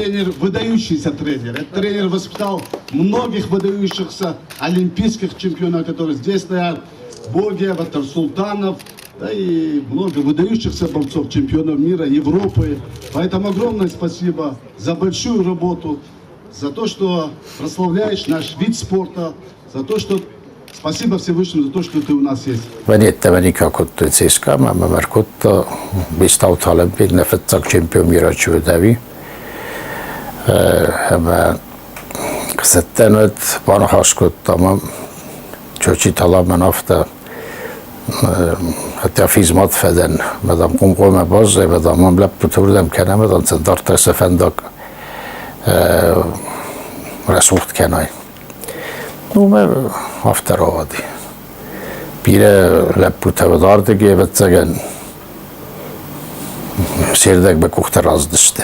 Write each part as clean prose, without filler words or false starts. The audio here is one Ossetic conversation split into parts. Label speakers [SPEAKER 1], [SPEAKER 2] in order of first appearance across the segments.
[SPEAKER 1] Тренер, выдающийся тренер. Этот тренер воспитал многих выдающихся олимпийских чемпионов, которые здесь стоят. Богиев, Султанов, да и много выдающихся борцов, чемпионов мира, Европы. Поэтому огромное спасибо за большую работу, за то, что прославляешь наш вид спорта, за то, что спасибо Всевышнему за то, что ты у нас есть.
[SPEAKER 2] Ванеттӕ никӕ кодтой ЦСКА-мӕ ӕмӕ мӕ ӕркодта Бестау Таланбег, нӕ фыццаг чемпион мира чи уыд, ӕви. Ӕмӕ цӕттӕ уыд, баныхас кодта мӕм Чочи Таламӕн афтӕ, хотя физмат фӕдӕн, мадам комкоммӕ баззай, мадам мӕм лӕппуты уырдӕм кӕнӕ, мадам сын дарддӕр сӕ фӕндаг рӕсугъд кӕнай. Уымӕ афтӕ рауади. Бирӕ лӕппутӕ уыд ардыгӕй, ӕвӕццӕгӕн, се рдӕг мӕ къухтӕ раздысты.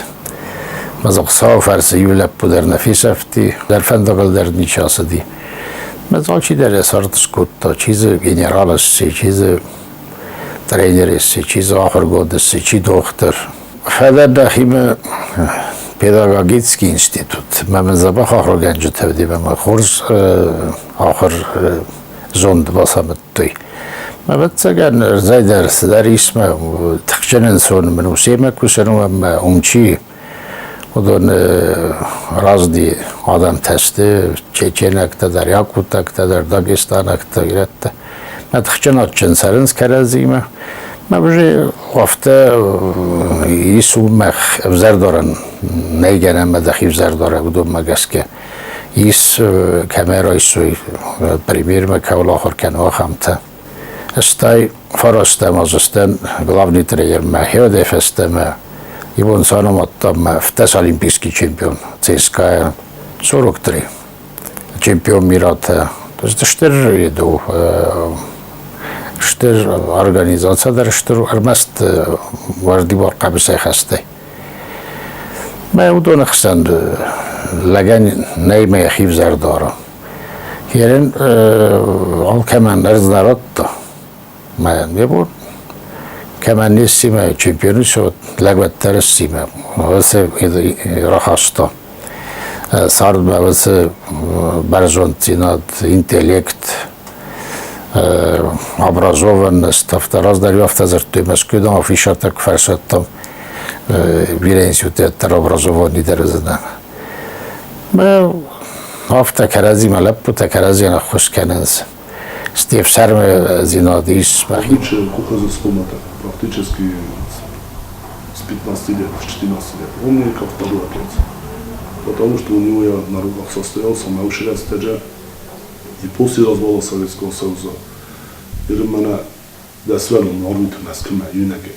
[SPEAKER 2] Мӕ дзы Хуыцауы фӕрцы иу лӕппу дӕр нӕ фесӕфти, дӕр фӕндагыл дӕр ничи ацыди. Мӕ дзы алчидӕр йӕ цард скодта, чи дзы генерал сси, чи дзы тренер сси, чи дзы ахуыргонд сси, чи дохтыр. Фӕлӕ нӕхимӕ педагогический институт, мӕ мын дзӕбӕх ахуыргӕнджытӕ уыди, мӕ хорз ахуыр зонд бацамыдтой. Ӕвӕццӕгӕн, ӕрдзӕй дӕр цыдӕр ис мӕ тыхджын ӕнцон мын у семӕ кусын ӕмӕ уым чи уыдон разди адӕмтӕ сты, чеченӕгтӕ дӕр, якутӕгтӕ дӕр, дагестанӕгтӕ, ирӕттӕ. Мӕ тыхджын адджын цӕрынц кӕрӕдзимӕ. Мӕ уже афтӕ ис у мӕ ӕвзӕрдарӕн нӕй гӕнӕн мӕ дӕхи ӕвзӕрдарӕг уыдонмӕ гӕсгӕ. Ис кӕмӕ райсой премьермӕ кӕуыл ахуыр кӕны, ахӕмтӕ. Стӕй фарастӕм азы стӕн главный тренермӕ хеодӕй фӕстӕмӕ Ивон санамадта мӕ фтӕс олимпийский чемпион ЦСКА 43 чемпион миратӕ. То есть стыр еду, стыр организация дӕр стыр ӕрмӕст уӕрдибар хъӕбысӕй хӕстӕй. Мӕ уыдоны хсӕн лӕгӕн нӕй мӕ йӕхи взӕр дары. Ерен алкӕмӕн ӕрдз нӕ радта. Мӕ не бон кӕмӕн не сси мӕ чемпионы цот, лӕг уӕддӕр сси мӕ уыцы рахаста. Цардмӕ уыцы бӕрзонддзинад, интеллект, образованность, афтӕ раздӕр афтӕ дзырдтой Мӕскуыйы дам афисӕртӕ куы фӕрсадтам, бирӕ институттӕ образованный дӕр уыдзынӕ. Мӕ афтӕ кӕрӕдзимӕ лӕппутӕ кӕрӕдзийӕн ӕххуыс кӕнынц. Сте фсӕрмдзинад ис.
[SPEAKER 3] Лучше кухоза практически с 15 лет, с 14 лет. Он мне как второй отец. Потому что у него я на руках состоялся, на стадже. И после развала Советского Союза. Мӕнӕ дӕ сывӕллон арвиты Мӕскуымӕ иунӕгӕй.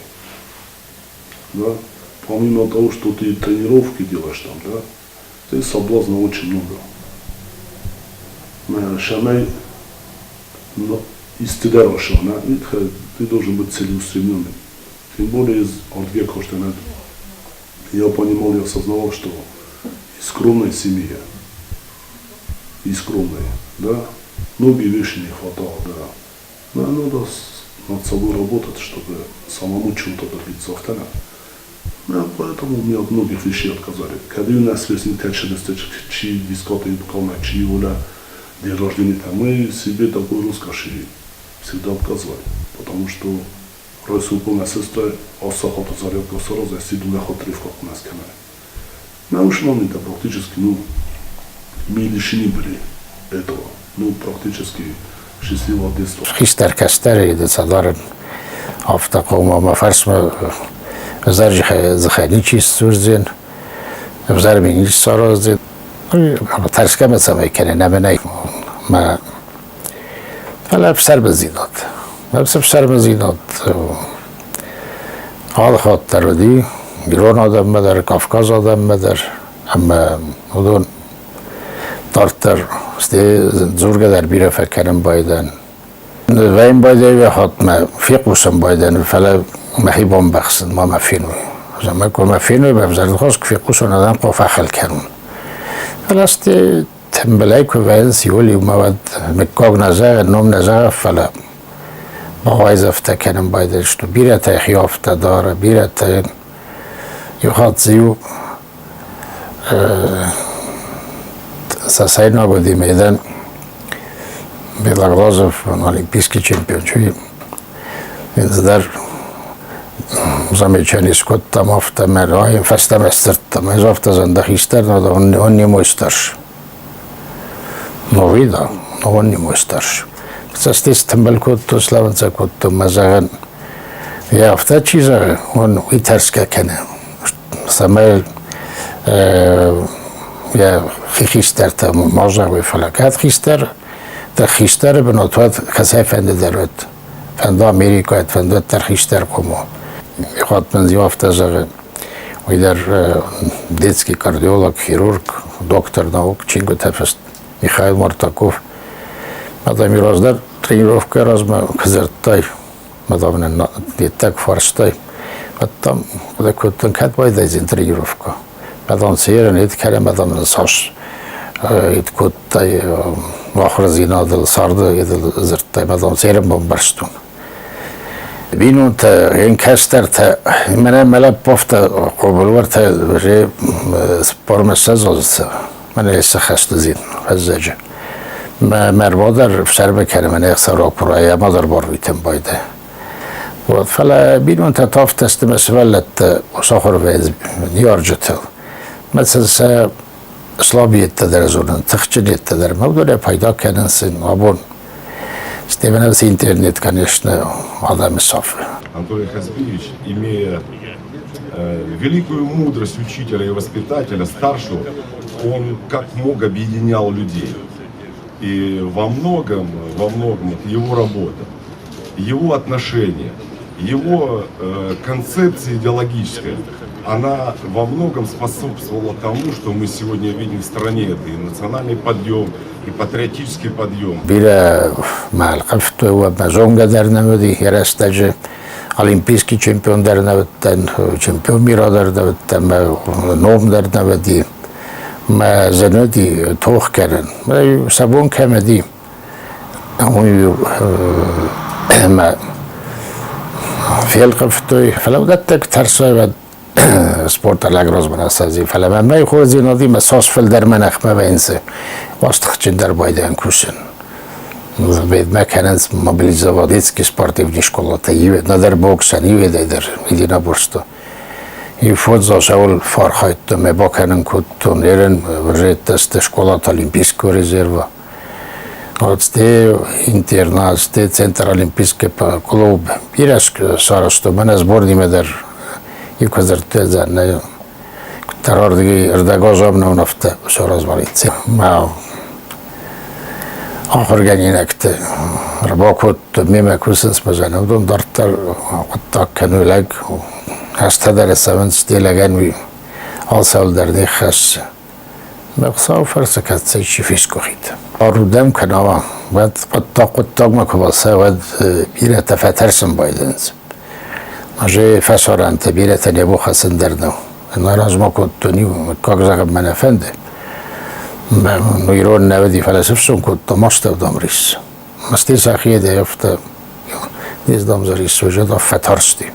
[SPEAKER 3] Да? Помимо того, что ты тренировки делаешь там, да, ты соблазна очень много. Шамай истыдӕр ты должен быть целеустремленным. Тем более из ардге коштанат. Я понимал, я осознавал, что из скромной семьи, из скромной, да, многие вещи не хватало, да. Но надо над собой работать, чтобы самому чего-то добиться. Да, поэтому мне от многих вещей отказали. Когда у нас чи дискотеку, чи оля, день рождения, там, мы себе такой роскоши всегда отказывали. Потому что райсулкон сестры асахата зарядка сразу сидуля хотрифка у нас канале. На уж это практически, ну, мы лишены были этого. Ну, практически счастливого детства.
[SPEAKER 2] Хистӕр кӕстӕр цадарын афтӕ хъуамӕ мӕ фарсмӕ ӕвзӕр дзыхӕй ничи сдзурдзӕн, ӕвзӕр ми ничи сараздзӕн. Тӕрсгӕ мӕ цӕмӕй кӕнын ӕмӕ нӕй мӕ фӕлӕ ӕфсӕрмдзинад. Ӕфсӕрмдзинад алы хатт дӕр уыди ирон адӕммӕ дӕр, Кавказ адӕммӕ дӕр ӕмӕ уыдон дарддӕр стӕй дзургӕ дӕр бирӕ фӕкӕнын байдайын. Вӕйын байдайгӕ хатт мӕ фехъусын байдайын, фӕлӕ мӕхи бамбӕхсын, ма мӕ феной. Мӕ куы мӕ феной, мӕ ӕвзӕрдхос куы фехъусон, адӕм хъуамӕ фӕхыл кӕнон. Фӕлӕ стӕй тымбылӕй куы вӕййынц иуыл-иумӕ, уӕд мыггаг нӕ зӕгъы, ном нӕ зӕгъы, фӕлӕ бауайдзӕфтӕ кӕнын байдайдзысты. Бирӕтӕ хи афтӕ дары, бирӕтӕ иу хатт дзы иу Цӕцӕйнаг уыди Медан Белоглазов, олимпийский чемпион. Цыдӕр замечание скодтам, афтӕ мӕ райын фӕстӕмӕ сдзырдтам. Ӕз афтӕ зӕгъын, дӕ хистӕр нӕ, он не мой старший. Новый, да, но он не мой старший. Цӕстис тымбыл кодтой, славынцӕ кодтой, мӕ зӕгъын, йӕ афтӕ чи зӕгъы, он уый тӕрсгӕ кӕны, цӕмӕй йӕ хи хистӕртӕ ма зӕгъой, фӕлӕ кӕд хистӕр, дӕ хистӕры бынат уӕд кӕцӕй фӕнды дӕр уӕд, фӕнды Америкӕйы, фӕнды уӕддӕр хистӕр ком у. Хатт мын иу афтӕ зӕгъы, уый дӕр детский кардиолог, хирург, доктор наук, чингуытӕ фыст Михаил Мартаков. Мадам раздӕр тренировкӕ размӕ куы дзырдтай, мадам нын деттаг фарстай, уӕд там хъуыды кодтон, кӕд байдайдзӕн тренировкӕ. Мадам церен, эд кӕрӕ, мадам нын цас эд кодтай ахуырдзинадыл, царды эдыл дзырдтай, мадам церен бамбӕрстон. Бинонтӕ, ен кӕстӕртӕ, мӕнӕ мӕ лӕппофтӕ хъобылуӕртӕ же спормӕ ссӕдзодзӕ, мӕнӕ сӕ хӕстдзин фӕззӕджы. Мӕ рводӕр фсӕрмы кӕны, мӕнӕ ӕхсӕрокурайӕ ма дӕр барвитын байда. Вот, фӕлӕ бинонтӕ тафтӕ сты мӕ сывӕллӕттӕ сахуыр вӕййынц ныййарджытыл. Мӕ сын сӕ слабиеттӕ дӕр зонын, тыхджынеттӕ дӕр. Мӕ уыдонӕй пайда кӕнынц абон. Степановс интернет, конечно, адӕмы сафы.
[SPEAKER 4] Анатолий Хазбиевич, имея великую мудрость учителя и воспитателя, старшего, он как мог объединял людей. И во многом это его работа, его отношения, его концепция идеологическая, она во многом способствовала тому, что мы сегодня видим в стране. Это и национальный подъем, и патриотический подъем.
[SPEAKER 2] Бирӕ мӕ ӕлхъывтой, уӕд мӕ зонгӕ дӕр нӕ уыди, йӕ рӕстӕджы олимпийский чемпион дӕр нӕ уыдтӕн, чемпион мира дӕр нӕ уыдтӕн, мӕ ном дӕр нӕ уыди, мӕ зын уыди тох кӕнын. Сӕ бон кӕм уыди, уый мӕ фелхъывтой. Фӕлӕ уыдӕттӕ тӕрсой уӕд спорта лӕгрозмӕ фӕлӕ мӕ мӕй хорздзинадимӕ цас фылдӕр мӕ ныхмӕ вӕййынц, уас тыхджындӕр байдайын кусын. Ведмӕ кӕнынц мобилизовал детский спортивный школатӕ, нӕдӕр боксӕн, иуедӕй дӕр единоборство. И фондзазӕуыл фархайдтон, мӕ бакӕнын кодтон, ерын реттесты школата Олимпийского резерва. Вот сте интернат, сте Центр Олимпийский клуб. Бирӕ сарӕзтон, мӕнӕ сборнимӕ дӕр иу куы дзырдтой, нӕ куыддӕр ардыгӕй ӕрдӕгазӕм нӕ уынафтӕ саразвалицы. Мӕ ахуыргӕнинӕгты ӕрбакодтой, мемӕ кусынц мӕ уыдон дарддӕр хъуыддаг кӕны лӕг. Азтӕ дӕр цӕуынц, де лӕгӕн уый алцӕуыл дӕр не ххӕссы. Мӕ Хуыцауы фӕрцы кӕцӕй чи фесгуыхид. Ардӕм куы нӕ уа, уӕд хъуыддаг хъуыддагмӕ куы бацӕуа, уӕд бирӕтӕ фӕтӕрсын байдайынц. Мӕ фӕсарӕнтӕ бирӕтӕ не бухӕцын дӕр нӕу. Нӕ размӕ кодтон иу, мыггаг зӕгъын мӕ нӕ фӕнды. Ирон нӕ уыди, фӕлӕ сыфсон кодтам астӕудам рисс. Масти сӕхиедӕй афтӕ нездам за рисс, уже фӕтарсти.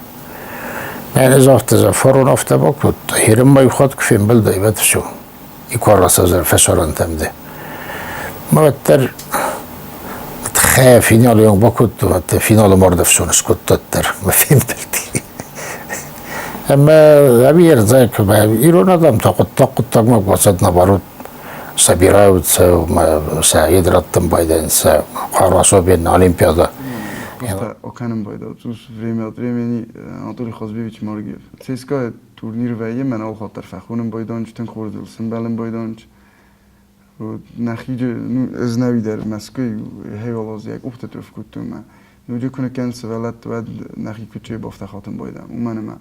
[SPEAKER 2] Мӕнӕ загъта, за фарон афтӕ бакодта. Херем иу хатт куы фембӕлдӕй, уӕд все. И куы рацӕудзӕн фӕсарӕнтӕм де. Ма уӕддӕр хӕ финалы онг бакодта, уӕддӕр финалы мардӕфсон скодта дӕр мӕ фембӕлди. Ӕмӕ ӕви ӕрдзӕй ирон адӕм та хъуыддаг хъуыддагмӕ бацӕд наоборот собираются, сӕ едраттын байдайынц, сӕ хъару особенно Олимпиада.
[SPEAKER 5] Просто окӕнын байдау цъус время от времени Анатолий Хазбиевич Маргиев. ЦСКА турнир вӕййы, мӕн алхатт дӕр фӕхонын байданч, тынг хорзыл сымбӕлын байданч. Нӕхиджы, ну, ӕз нӕуи дӕр Мӕскуыйы хейвалазиаг къухтӕ кодтон мӕ. Ноджы куы ныккӕн сывӕллӕтты, уӕд нӕхи куыд бафтӕ хатын байдам. Уымӕн ӕмӕ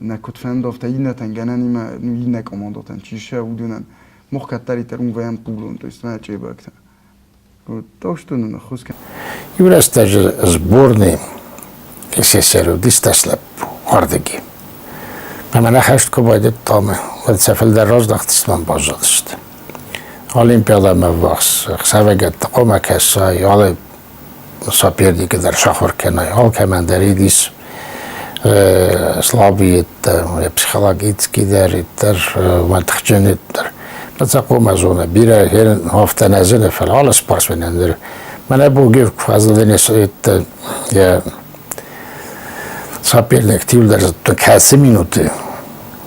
[SPEAKER 5] нӕ куыд фӕнды, афтӕ иннӕтӕн гӕнӕнимӕ, ну, иннӕ командӕтӕн чи сӕ, уыдонӕн мах кӕддӕриддӕр уым вӕййӕм хъулон, то есть мӕ чъебӕгтӕ. Вот, так что нын ӕххуыс кӕн.
[SPEAKER 2] Иу рӕстӕджы сборный СССР уыдис дӕс лӕппу ардыги. Ӕмӕ нӕ хӕст куы байдыдтам, уӕд сӕ фылдӕр раздӕхтысты баззадысты. Олимпиадӕмӕ ввахс ӕхсӕвыгӕтты хъуамӕ кӕсай, алы соперникы дӕр сахуыр кӕнай, алкӕмӕн дӕр идис. слабый психологически дӕр, дӕр уӕтхджын дӕр. Мӕ зона бирӕ херен афтӕ нӕ зыны, фӕлӕ алы спортсменӕн дӕр. Мӕнӕ Бугев куы фӕзылдӕнис йӕ соперник иуылдӕр зыдтой, кӕцы минуты,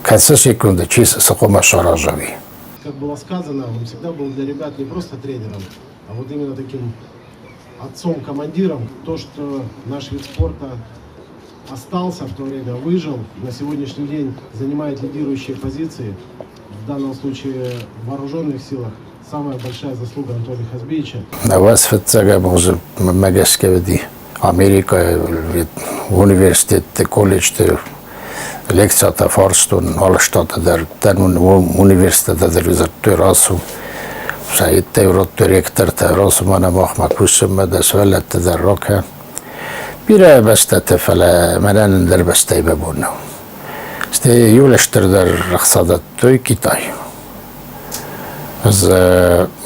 [SPEAKER 2] кӕцы секунды чи цы хъуамӕ сараза, уый.
[SPEAKER 6] Как было сказано, он всегда был для ребят не просто тренером, а вот именно таким отцом-командиром. То, что наш вид спорта остался в то время, выжил, на сегодняшний день занимает лидирующие позиции, в данном случае в вооруженных силах, самая большая заслуга Анатолия Хазбиевича.
[SPEAKER 2] Науӕдз фыццагӕм азы мӕнмӕ гӕсгӕ уыди Америкӕйы университетты, колледжты лекциятӕ фарстон алы штаты дӕр, дӕр университеты дӕр дзырдтой рацу, сӕ радтой ректортӕ, рацу мӕнӕ махмӕ кусынмӕ, дӕ сывӕллӕтты дӕр ракӕн. Бирӕ бӕстӕты, фӕлӕ мӕнӕн ӕндӕр бӕстӕйы мӕ бон нӕу. Стӕй иу стырдӕр ӕхца дӕттой Китай. Ӕз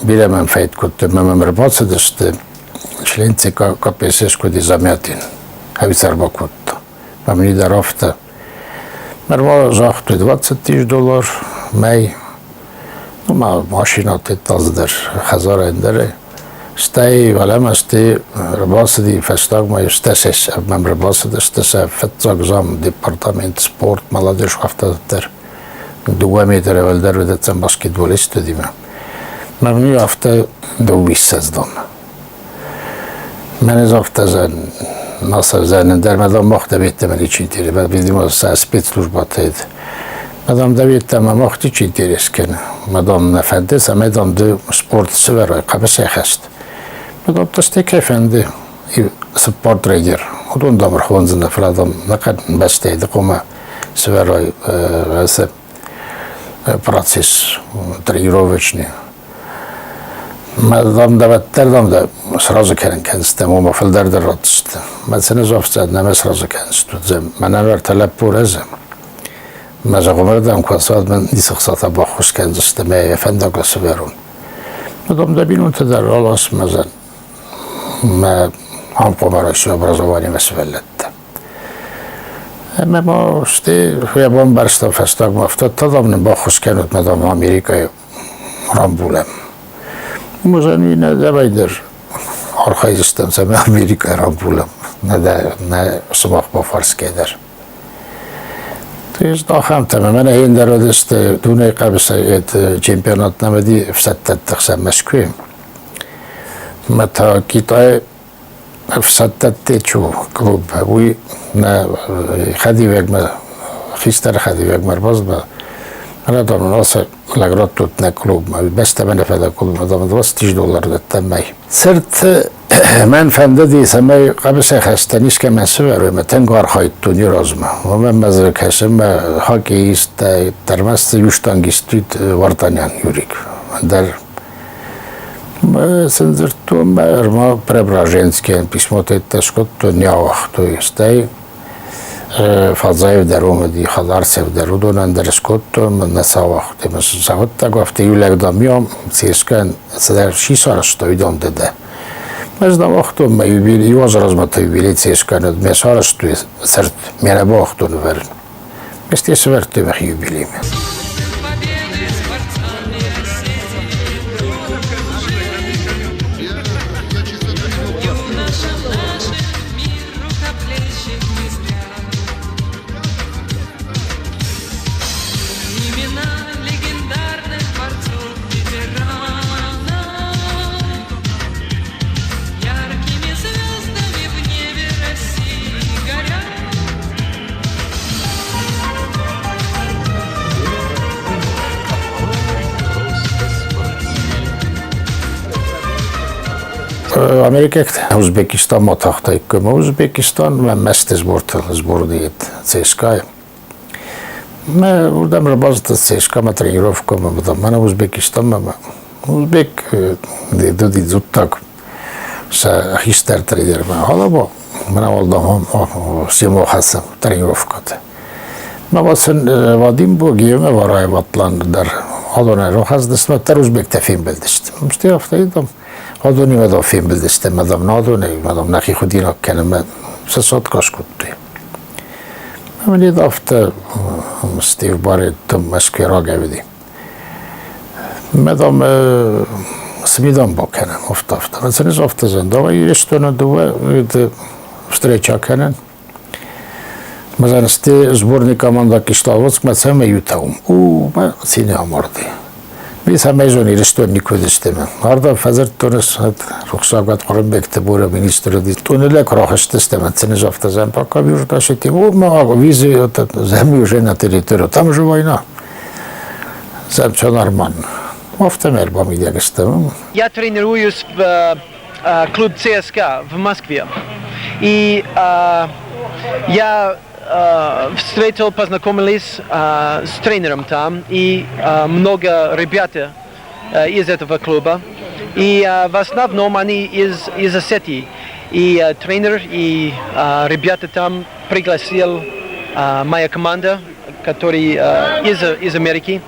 [SPEAKER 2] бирӕ мӕм фӕнд кодтой, мӕ мӕм ӕрбацыдысты член ЦК КПСС куыд Замятин, ӕвзӕр бакодта. Мӕм дӕр афтӕ. Нырма загътой 20 тысяч доллар мӕй. Ну, ма машинӕты дӕр хӕдзарӕн дӕр. Стӕй уӕлӕмӕ стӕй ӕрбацыди фӕстагмӕ стӕ мӕм ӕрбацыдысты сӕ фыццаг зам департамент спорт, молодежь афтӕ дӕр. 2 метры уӕлдӕр уыдӕттӕм баскетболист уыдимӕ. Мӕм афтӕ дыууиссӕдз дон. Мӕнӕ афтӕ насӕвзӕрнын дӕр мадам мах даветтӕмӕ ничи интерес. Видимо, сӕ спецслужбатӕ Мадам даветтӕмӕ мах ничи интерес кӕны. Мадам нӕ фӕнды, цӕмӕй дам ды спорт сывӕрай, хъӕбысӕй хӕст. Мадам та кӕй фӕнды, цыппар тренер. Уыдон дам ӕрхондзынӕ, фӕлӕ дам нӕхъӕн бӕстӕйы ды хъуамӕ сывӕрай ацы процесс тренировочный. Мадам даваттӕр дам да сразу кӕнын кӕндзыстӕм, ома фылдӕр дӕр ратдзысты. Мӕ цины зофцад нӕмӕ сразу кӕндзыстут. Мӕнӕн ӕртӕ лӕппу рӕзы. Мӕ зӕгъуымӕрдӕм куы ацӕуат, мӕн ницы хцатӕ баххуыс кӕндзысты, мӕ йӕ фӕндагыл сывӕрон. Мадам дӕ бинонтӕ дӕр ралас мӕ мӕ ам хъуамӕ райсой образованиемӕ сывӕллӕттӕ. Ӕмӕ ма стӕй йӕ бамбӕрстам фӕстагмӕ, афтӕ дам нын баххуыс кӕнут, мадам Америкӕйы рамбулӕм. Уымӕн нӕ дӕбӕй дӕр архайдзыстӕм, цӕмӕй Америкӕйы рамбулӕм, нӕ, нӕ сымах бафарсгӕ дӕр. То есть ахӕмтӕ мӕнӕ ӕндӕр уыдысты дунейы хъӕбысӕй чемпионат нӕм уыди ӕфсӕддӕтты хсӕн Мӕскуыйы. Мӕ та Китайы ӕфсӕддӕтты чу клуб, уый нӕ хӕдивӕгмӕ, хистӕр хӕдивӕгмӕ ӕрбацыд. Радон ацы лӕг радтут нӕ клубмӕ, бӕстӕмӕ нӕ фӕлӕ клубмӕ, дам, 20 тысяч доллар дӕттӕм мӕй. Цырт мӕн фӕндыди, цӕмӕй хъӕбысӕйхӕстӕн искӕмӕн сывӕрой, мӕ тынг архайдтон иу размӕ. Уымӕн мӕ дзы кӕсын мӕ хоккеисттӕ, ӕрмӕст иу штангист уыд Вартанян Юрик. Ӕндӕр сын дзырдтон мӕ ӕрма Преображенскийӕн писмотӕ скодтон, не ауагътой. Стӕй Фадзаев дӕр уым уыди, Хӕларцев дӕр, уыдонӕн дӕр скодтон, нӕ сӕ ауагътой. Мӕ сын сӕхуыдтӕг афтӕ иу лӕг дам иом ЦСКА-йӕн цыдӕр чи сарӕзта, уыдон ды дӕ. Ӕз дам уагътон мӕ юбилей, иу азы размӕ та юбилей ЦСКА-йӕн уыд, мӕ сарӕзтой цырт, мӕ нӕ бауагътон ӕвӕрын. Стӕй сӕвӕрдтой мӕхи юбилеймӕ. Америкӕгтӕ Узбекистанмӕ тахтаиккой ӕмӕ Узбекистанмӕ мӕсты сбортыл сбордыйы ЦСКА-йы. Мӕ уырдӕм ӕрбацыдтӕн ЦСКА-мӕ тренировкӕмӕ, мӕнӕ Узбекистанмӕ. Узбек дуди дзуттаг сӕ хистӕр тренермӕ. Халабо, мӕнӕ уӕлдӕфон семо хӕцӕм тренировкӕты. Мӕ сын Вадим Богиемӕ Вараев Атлан дӕр адонӕй рахӕцыдысты, дӕр узбектӕ фембӕлдысты. Стӕй афтӕ дам, адонимӕ дам фембӕлдыстӕм, мадам адонӕй, мадам нӕхи худинаг кӕнӕм, сӕ цот скодтой. Мені афтӕ Стив Барретт Мӕскуыйы рагӕй уыди. Мӕ дам цы ми дам бакӕнӕм, афтӕ афтӕ. Мӕ сын афтӕ зӕгъын, давай Ирыстоны дыууӕ встреча кӕнӕм. Мӕ сте сборный команда Кисловодскмӕ цӕмӕй ютаум. У, мӕ цины амарди. Ми цӕмӕй зон Ирыстон никуы уыдысты. Ардӕм фӕдзырдтон рухсагуат Хъуырымбегты Боря министр уыди. Туннелӕй куы рахызтыстӕм, цины афтӕ зӕм пока вижу наши О, ма визы это земли уже на территорию, там же война. Зӕм все нормально. Афтӕмӕй ӕрбамидӕг стӕм.
[SPEAKER 7] Я тренируюсь в клуб ЦСКА в Москве. И я встретил, познакомились с тренером там, и много ребят из этого клуба. И в основном они из Осетии. И тренер, и ребята там пригласил моя команда, которая из Америки,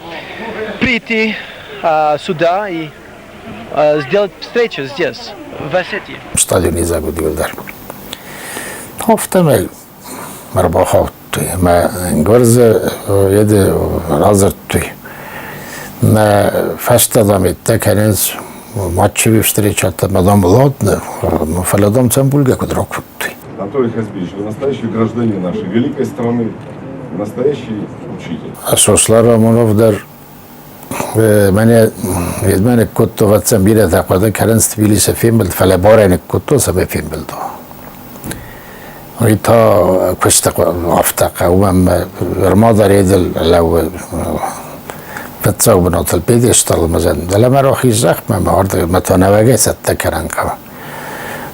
[SPEAKER 7] прийти сюда и сделать встречу здесь, в Осетии.
[SPEAKER 2] Стадионы загуд дӕр. Афтӕмӕй ӕрбахаудтой ӕмӕ гуырдзы еды радзырдтой. Нӕ фӕстӕдӕм кӕнынц матчевый встреча мадам ладно, фӕлӕ дам сӕм бульга куыд ракодтой.
[SPEAKER 4] Анатолий Хазбиевич, вы настоящий гражданин нашей великой страны, настоящий учитель.
[SPEAKER 2] Сослан Рамонов дӕр мӕнӕ мӕнӕ кодта вӕццӕн бирӕтӕ хъуыды кӕнынц Тбилисы фембӕлд, фӕлӕ барӕй кодта цӕмӕй фембӕлд. Уый та куысты афтӕ хъӕуы ӕмӕ ӕрмадӕр едыл лӕууы фыццаг бынатыл пьедесталыл мӕзӕн. Дӕлӕмӕ рахиз зӕхмӕ мӕ ардӕм мӕ та нӕуӕгӕй цӕттӕ кӕнӕн хъӕуы.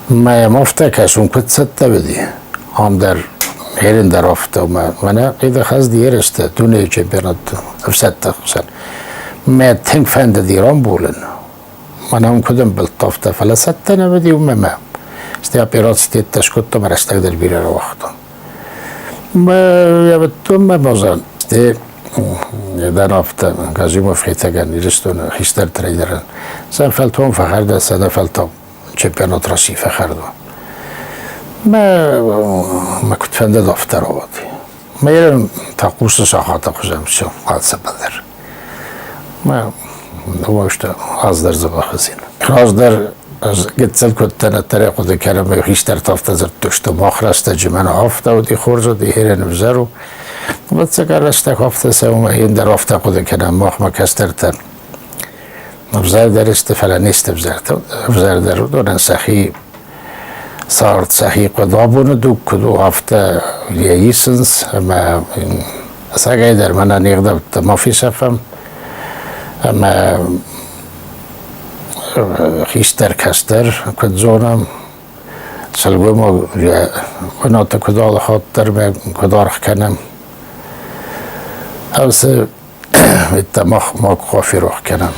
[SPEAKER 2] Мӕ йӕм афтӕ кӕсын, куыд цӕттӕ уыди. Ам дӕр Херин дӕр афтӕ мӕ мӕнӕ хъиды хӕзди ерысты дунейы чемпионатты ӕфсӕдты хсӕн. Мӕ тынг фӕндыди рамбулын. Мӕнӕ уым куыд ӕмбӕлдта афтӕ, фӕлӕ цӕттӕ нӕ уыди уымӕ мӕ. Стӕй операцитеттӕ скодтам, рӕстӕг дӕр бирӕ рауагътон. Мӕ йӕ мӕ базан. Стӕй дӕр афтӕ Газимов Хетӕгӕн, Ирыстоны хистӕр тренерӕн. Сӕ фӕлтон фӕхӕрдӕ, сӕ нӕ фӕлтау чемпионат России фӕхӕрдӕ. Мӕ мӕ куыд фӕндыд, афтӕ рауади. Мӕ та хъусы сахаты хуызӕн все, алцӕмӕн дӕр. Мӕ уӕзтӕ раздӕр дзӕбӕх уыдзин. Раздӕр ӕз гыццыл куыдтӕн, ӕддӕрӕй хъуыды кӕнын, мӕ хистӕртӕ афтӕ дзырдтой, что мах рӕстӕджы мӕнӕ афтӕ уыди, хорз уыди, херен ӕвзӕр у. Ӕвӕццӕгӕн рӕстӕг афтӕ цӕуы, мӕ ӕндӕр афтӕ хъуыды кӕнӕм, махмӕ кӕстӕртӕ ӕвзӕрдӕр сты, фӕлӕ не сты ӕвзӕртӕ. Ӕвзӕрдӕр уыдонӕн сӕхи цард, сӕхи хъуыд абоны дуг куыд у, афтӕ йӕ исынц ӕмӕ Ӕцӕгӕйдӕр мӕнӕ не гъдӕуттӕ ма фесафӕм ӕмӕ хистӕр-кӕстӕр куыд зонӕм, сылгоймаг йӕ бынаты куыд алы хатт дӕр куыд аргъ кӕнӕм. Ӕвцы мах ма ферох кӕнӕм.